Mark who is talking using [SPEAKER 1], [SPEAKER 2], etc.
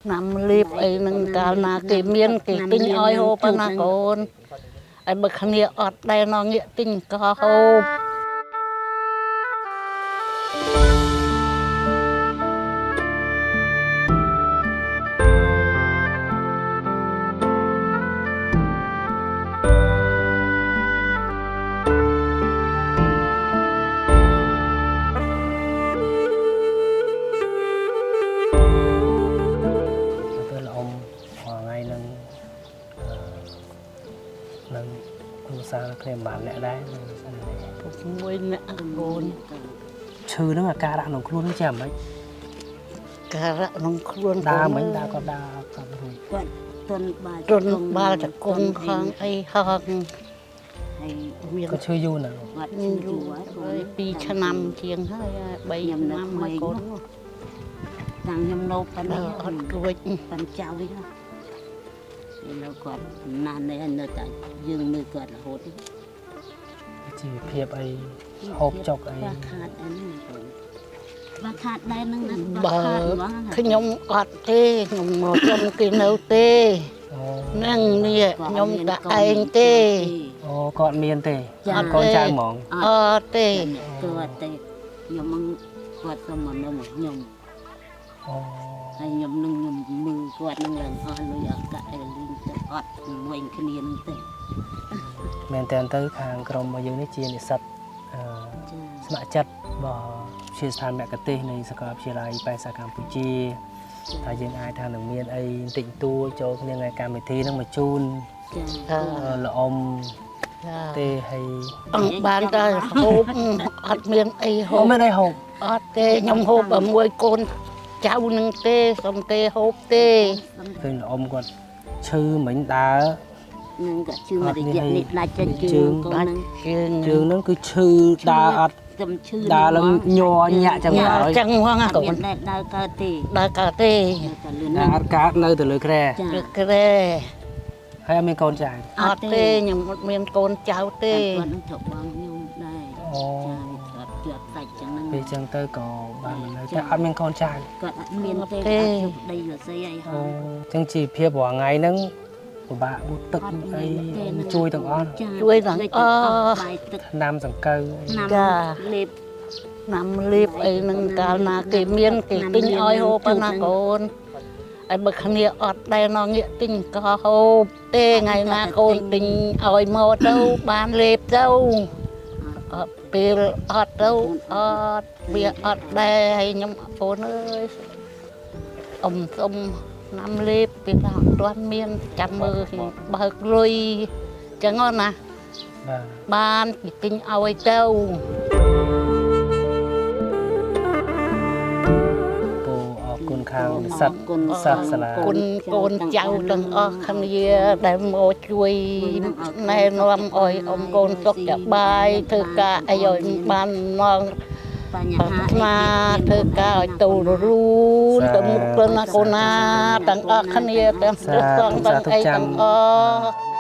[SPEAKER 1] ថ្នាំលេបអីនឹងកាលណាគេមានគេទិញឲ្យហូបណាកូនហើយបើគ្នាអត់ដែរណងាកទិញក៏ហូប
[SPEAKER 2] ទៅលអមរាល់ថ្ងៃហ្នឹងនឹងគ្រួសារគ្នាប្រហែលអ្នកដែរនឹងស្អី
[SPEAKER 1] មួយអ្នកកូន
[SPEAKER 2] ឈឺហ្នឹងអាការៈក្នុងខ្លួនហ្នឹងជាអាម៉េច
[SPEAKER 1] ការៈក្នុងខ្លួន
[SPEAKER 2] ដើរមិញដើរក៏ដើរក៏រួច
[SPEAKER 3] គាត់ទន់បាល់
[SPEAKER 1] ទន់បាល់តកងហងអីហង
[SPEAKER 3] ហើយ
[SPEAKER 1] មាន
[SPEAKER 2] ក៏ឈឺយូរណាស់
[SPEAKER 3] គាត់ឈឺយូរហើយកូន
[SPEAKER 1] 2ឆ្នាំជាងហើយ3
[SPEAKER 3] ខ្ញុំនៅ
[SPEAKER 1] ឆ្នាំ
[SPEAKER 3] ក្មេ
[SPEAKER 1] ហើយកូន
[SPEAKER 3] ងតាំងខ្ញុំនៅប៉ុណ្ណេះ
[SPEAKER 1] ដើរអត់រួច
[SPEAKER 3] ប៉ុនចៅវិញនៅគាត់ណាស់នេះនៅតែយើងមើលគាត់រហូត
[SPEAKER 2] ជីវភាពអីហូបចុកអី
[SPEAKER 3] ខ្វះខាតអីហ្នឹងកូនខ្វះខាតដែរហ្នឹងណាខ្វះ
[SPEAKER 1] បើ
[SPEAKER 3] ខាតហ្មង
[SPEAKER 1] ខ្ញុំអត់ទេខ្ញុំមកសុំគេនៅទេ
[SPEAKER 2] អូ
[SPEAKER 1] នឹងនេះខ្ញុំតែឯងទេ
[SPEAKER 2] អូគាត់មានទេ
[SPEAKER 3] ចា
[SPEAKER 2] អត់កូនចៅហ្មង
[SPEAKER 1] អត់ទេ
[SPEAKER 3] គាត់ទេខ្ញុំមកគាត់សុំមកនៅមកខ្ញុំ
[SPEAKER 2] អូ
[SPEAKER 3] ហើយខ្ញុំនឹងខ្ញុំមើលគាត់នឹងឡើងអស់លុយអស់កាក់អីលីងទៅអត់វិញគ្នានឹងទេ
[SPEAKER 2] មែនតើទៅខាងក្រុមរបស់យើងនេះជានិស្សិតអឺ
[SPEAKER 3] ចា
[SPEAKER 2] ស្ម័គ្រចិត្តរបស់វិទ្យាស្ថានមគ្គទេសក៍នៃសាកលវិទ្យាល័យបេសកកម្ពុជាថាយើងអាចថានឹងមានអីបន្តិចបន្តួចចូលគ្នាในកម្មវិធីហ្នឹងមកជូន
[SPEAKER 3] ចា
[SPEAKER 1] ចា
[SPEAKER 2] ល្អម
[SPEAKER 1] ចា
[SPEAKER 2] ទេហើយ
[SPEAKER 1] អង្គបានតែហូបអត់មានអីហូ
[SPEAKER 2] អូ
[SPEAKER 1] ប
[SPEAKER 2] មានអីហូប
[SPEAKER 1] អត់ទេខ្ញុំហូបតែមួយកូនចៅនឹងទេសុំគេហូបទេ
[SPEAKER 2] ឃើញល្អមគាត់ឈឺមិញដើរ
[SPEAKER 3] នឹងក៏ជឿមករយៈនេះដាច់ចេញជើងកូន
[SPEAKER 1] ដាច់
[SPEAKER 3] នឹង
[SPEAKER 1] ជើង
[SPEAKER 2] ជើងហ្នឹងគឺឈឺដើរអត់
[SPEAKER 3] ខ្ញុំឈឺ
[SPEAKER 2] ដើរឡើងញ័រញាក់ចឹង
[SPEAKER 1] ញ៉ា
[SPEAKER 2] ហើយ
[SPEAKER 1] ចឹងហ្មងណាកូ
[SPEAKER 3] អត់មាន នដែលដើរកើតទេ
[SPEAKER 1] ដើរកើតទេ
[SPEAKER 3] នៅតែលឿន
[SPEAKER 2] ដើរអត់កើតនៅទៅលើគ្រែ
[SPEAKER 3] ចា
[SPEAKER 1] ឬក្រែ
[SPEAKER 2] ហើយអត់មានកូនចៅ
[SPEAKER 1] អត់ទេខ្ញុំអត់មានកូនចៅទេ
[SPEAKER 3] គាត់នឹងត្រូវបងខ្ញុំដែរ
[SPEAKER 2] អូ
[SPEAKER 3] ចាវាធ្លាប់ជាប់សាច់ចឹងហ្នឹង
[SPEAKER 2] ពេលចឹងទៅក៏បានមិននៅតែអត់មានកូនចៅ
[SPEAKER 3] គាត់អត់មានទេអត់ជប់ដីរស័យអីហ
[SPEAKER 2] អូ
[SPEAKER 3] ង
[SPEAKER 2] ចឹងជីវភាពរាល់ថ្ងៃហ្នឹងពិបាកងូតទឹក
[SPEAKER 3] អត់
[SPEAKER 2] អី
[SPEAKER 3] មានទេណា
[SPEAKER 2] ជួយទាំងអស់
[SPEAKER 3] ចា
[SPEAKER 1] ជួយទាំងអស់
[SPEAKER 3] បាយទឹក
[SPEAKER 2] ថ្នាំសង្កូវអី
[SPEAKER 3] ថ្នាំលេប
[SPEAKER 1] ថ្នាំលេបអីនឹងកាលណាគេមានគេទិញឲ្យហូបណាកូនហើយបើគ្នាអត់ដែរណងាកទិញក៏ហូបទេថ្ងៃណាកូនទិញឲ្យមកទៅបានលេបទៅអត់ពេលអត់ទៅអត់វាអត់ដែរហើយខ្ញុំកូនអើយអ៊ំសុំថ្នាំលេបពេលថាអត់ទាន់មានចាំមើលខ្ញុំបើកលុយចឹងហ៎ណា
[SPEAKER 2] បាទ
[SPEAKER 1] បានគេទិញឲ្យទៅ
[SPEAKER 2] ពូអរគុណខាងនិស្សិត
[SPEAKER 3] អរគុណ
[SPEAKER 2] សិស្សសាលា
[SPEAKER 1] គុណកូនចៅទាំងអស់គ្នាដែលមកជួយណែនាំឲ្យអ៊ំកូនសុខសប្បាយធ្វើការអីឲ្យបាននង
[SPEAKER 3] បញ្
[SPEAKER 1] ប្រា
[SPEAKER 3] ហា
[SPEAKER 1] ថ្នាធ្វើការឲ្យទៅរលូនទៅមុខទៅណាកូនណាទាំងអស់គ្នាទាំងព្រះសង្ឃទាំងអីទាំងអស់